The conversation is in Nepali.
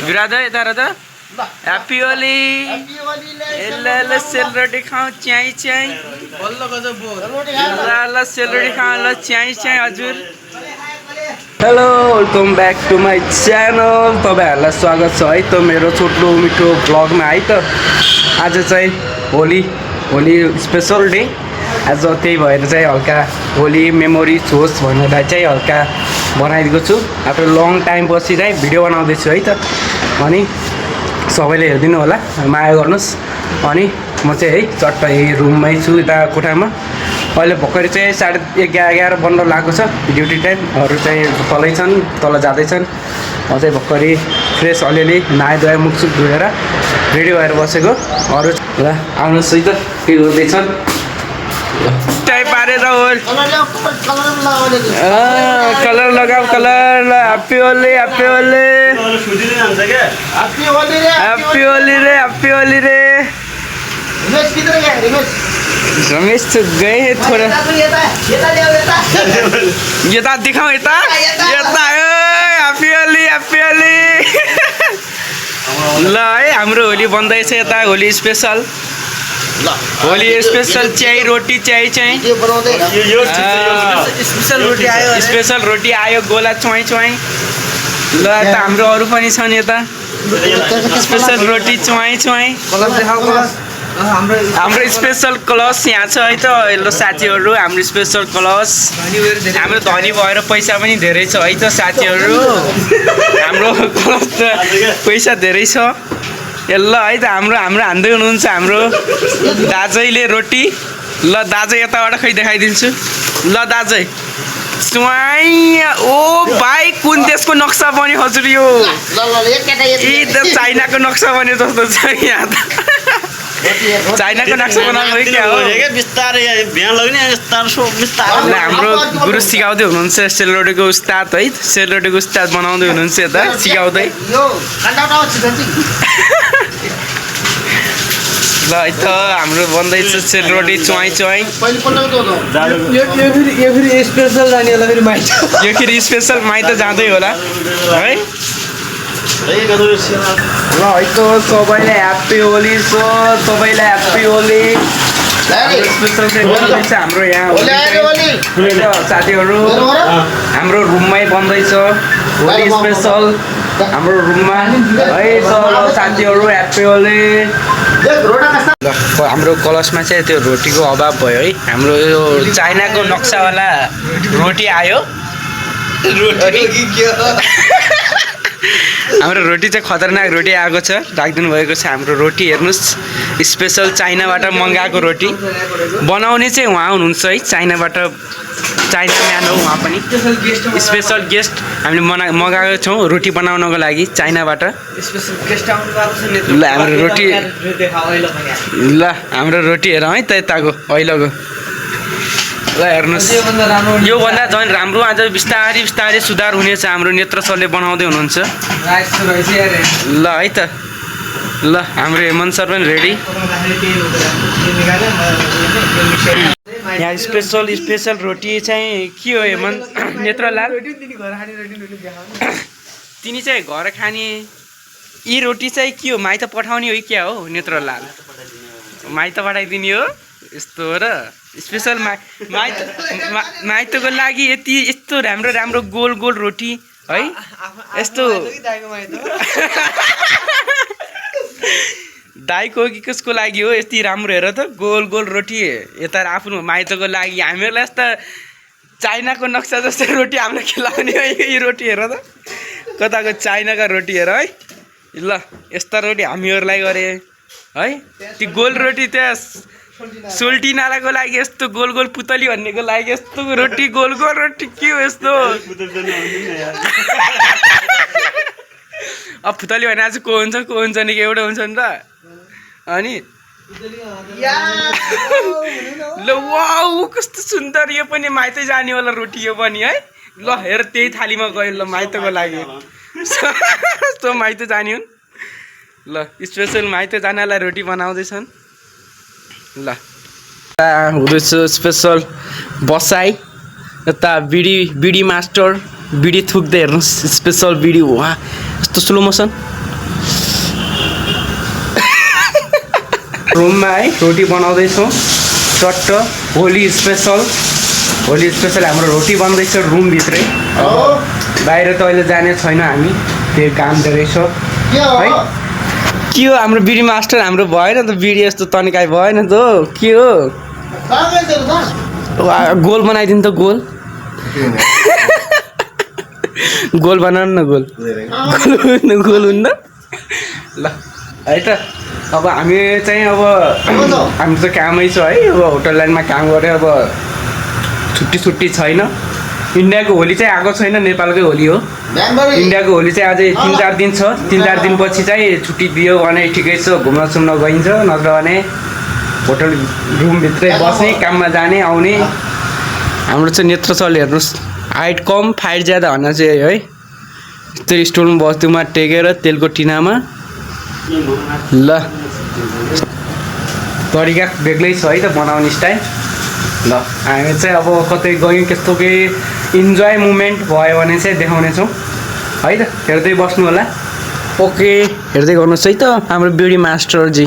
विराज यता र त ह्याप्पी होली ल सेलरोटी खाऊ च्याइ च्याइ ल सेलरोटी खाऊ ल च्याइ च्याइ हजुर। Hello welcome back to my channel. तपाईँहरूलाई स्वागत छ है त मेरो छोटो मिठो भ्लगमा है त। आज चाहिँ होली स्पेसल डे। आज त्यही भएर चाहिँ हल्का होली मेमोरिज होस् भनेर चाहिँ हल्का बनाइदिएको छु। आफ्टर लङ टाइम पछि चाहिँ भिडियो बनाउँदैछु है त। अनि सबैले हेरिदिनु होला, माया गर्नुहोस्। अनि म चाहिँ है चट्ट यही रुममै छु यता कोठामा। अहिले भर्खरै चाहिँ 11:30 बन्द लागेको छ ड्युटी टाइम। अरू चाहिँ तलै छन्, तल जाँदैछन्। म चाहिँ भर्खरै फ्रेस अलिअलि नुहाइ मुखसुख धोएर रेडी भएर बसेको। अरू ल आउनुहोस् है त के गर्दैछन् टाइप पारेर कलर लगाऊ colour. Happy Holi happy Holi happy Holi रे ह्याप्पी होली रे। रमेश तो गए हैं थोड़ा, यता दिखाओ यता यता ह्याप्पी होली ह्याप्पी होली। ल है हाम्रो होली बन्दैछ यता। होली स्पेसल होली स्पेसल च्याइ रोटी च्याइ च्याइ स्पेसल रोटी आयो गोला च्वाइ च्वाइ। ल यता हाम्रो अरू पनि छन् यता स्पेसल रोटी च्वाइ च्वाइ। हाम्रो स्पेसल क्लस यहाँ छ है त। ल साथीहरू हाम्रो स्पेसल क्लस। हाम्रो धनी भएर पैसा पनि धेरै छ है त साथीहरू। हाम्रो क्लस त पैसा धेरै छ। ल है त हाम्रो हान्दै हुनुहुन्छ हाम्रो दाजैले रोटी। ल दाजै यताबाट खै देखाइदिन्छु। ल दाजै स्वाई। ओ भाइ कुन देशको नक्सा बन्यो हजुर यो? यी त चाइनाको नक्सा बन्यो जस्तो छ यहाँ त। चाइनाको नक्सा बनाउनु हो क्या हो? हाम्रो गुरु सिकाउँदै हुनुहुन्छ सेलरोटीको उस्ताद है। सेलरोटीको उस्ताद बनाउँदै हुनुहुन्छ यता सिकाउँदै। ल है त हाम्रो बन्दैछ सेलरोटी च्वाइ च्वाइ। यो फेरि स्पेसल माइत जाँदै होला है। ल है त सबैलाई ह्याप्पी होली। सबैलाई ह्याप्पी होली। स्पेसल चाहिँ बन्दैछ हाम्रो यहाँ साथीहरू। हाम्रो रुममै बन्दैछ होली स्पेसल हाम्रो रुममा है त साथीहरू। ह्याप्पी होली। हाम्रो कलशमा चाहिँ त्यो रोटीको अभाव भयो है। हाम्रो यो चाइनाको नक्सावाला रोटी आयो। हाम्रो रोटी चाहिँ खतरनाक रोटी आएको छ, राखिदिनु भएको छ हाम्रो रोटी। हेर्नुहोस् स्पेसल चाइनाबाट मगाएको रोटी। बनाउने चाहिँ उहाँ हुनुहुन्छ है चाइनाबाट, चाइना म्यान हो उहाँ पनि। स्पेसल गेस्ट हामीले मगाएको छौँ रोटी बनाउनको लागि चाइनाबाट। ल हाम्रो रोटी, ल हाम्रो रोटी हेरौँ है त यताको अहिलेको। ल हेर्नुहोस् योभन्दा झन् राम्रो आज बिस्तारै बिस्तारै सुधार हुनेछ। हाम्रो नेत्र सरले बनाउँदै हुनुहुन्छ। ल है त ल हाम्रो हेमन्त सर पनि रेडी। यहाँ स्पेसल रोटी चाहिँ के हो हेमन्त नेत्रलाल? तिनी चाहिँ घर खाने यी रोटी चाहिँ के हो? माइत पठाउने हो क्या हो नेत्रलाल? माइत पठाइदिने हो यस्तो हो र? स्पेसल माइतको लागि यति यस्तो राम्रो राम्रो गोल गोल रोटी है। यस्तो दाइको कि कसको लागि हो यति राम्रो? हेर त गोल गोल रोटी यता आफ्नो माइतको लागि। हामीहरूलाई यस्ता चाइनाको नक्सा जस्तो रोटी हामीलाई खिलाउने है यी रोटी। हेर त कताको चाइनाका रोटी हेर है। ल यस्ता रोटी हामीहरूलाई गरे है। ती गोल रोटी त्यहाँ सोल्टिनालाको लागि यस्तो गोल गोल पुतली भन्नेको लागि यस्तो रोटी गोल गोल रोटी के हो यस्तो? अब पुतली भने आज को हुन्छ नि एउटा हुन्छ नि त। अनि ल वाउ कस्तो सुन्दर। यो पनि माइतै जाने होला रोटी यो पनि है। ल हेर त्यही थालीमा गयो ल माइतको लागि। यस्तो माइत जाने हुन्। ल स्पेसल माइत जानेलाई रोटी बनाउँदैछन्। ल हुँदैछ स्पेसल बसाइ यता बिडी मास्टर बिडी थुक्दै हेर्नुहोस् स्पेसल बिडी वा यस्तो स्लो मोसन रुममा है रोटी बनाउँदैछौँ चट्ट होली स्पेसल हाम्रो रोटी बन्दैछ रुमभित्रै बाहिर त अहिले जाने छैन हामी त्यो काम धेरै छ है के हो हाम्रो बिडी मास्टर हाम्रो भएन त बिडी यस्तो तन्काइ भएन त के हो गोल बनाइदिनु त गोल गोल बनाउनु न गोल हुन्न ल है त अब हामी चाहिँ अब हामी त कामै छ है अब होटल लाइनमा काम गरेर अब छुट्टी छैन इन्डियाको होली चाहिँ आएको छैन नेपालकै होली हो इन्डियाको होली चाहिँ अझै 3-4 दिन छ 3-4 दिनपछि चाहिँ छुट्टी दियो भने ठिकै छ घुम्न सुम्न गइन्छ नत्र भने होटल रुमभित्रै बस्ने काममा जाने आउने हाम्रो चाहिँ नेत्र चल हेर्नुहोस् हाइट कम फाइट ज्यादा भन्न चाहिँ है त्यो स्टोरमा बस्तीमा टेकेर तेलको टिनामा ल तरिका बेग्लै छ है त बनाउने स्टाइल ल हामी चाहिँ अब कतै गयौँ त्यस्तो केही इन्जोय मुमेन्ट भयो भने चाहिँ देखाउनेछौँ है त हेर्दै बस्नु होला ओके हेर्दै गर्नुहोस् है त हाम्रो बिडी मास्टरजी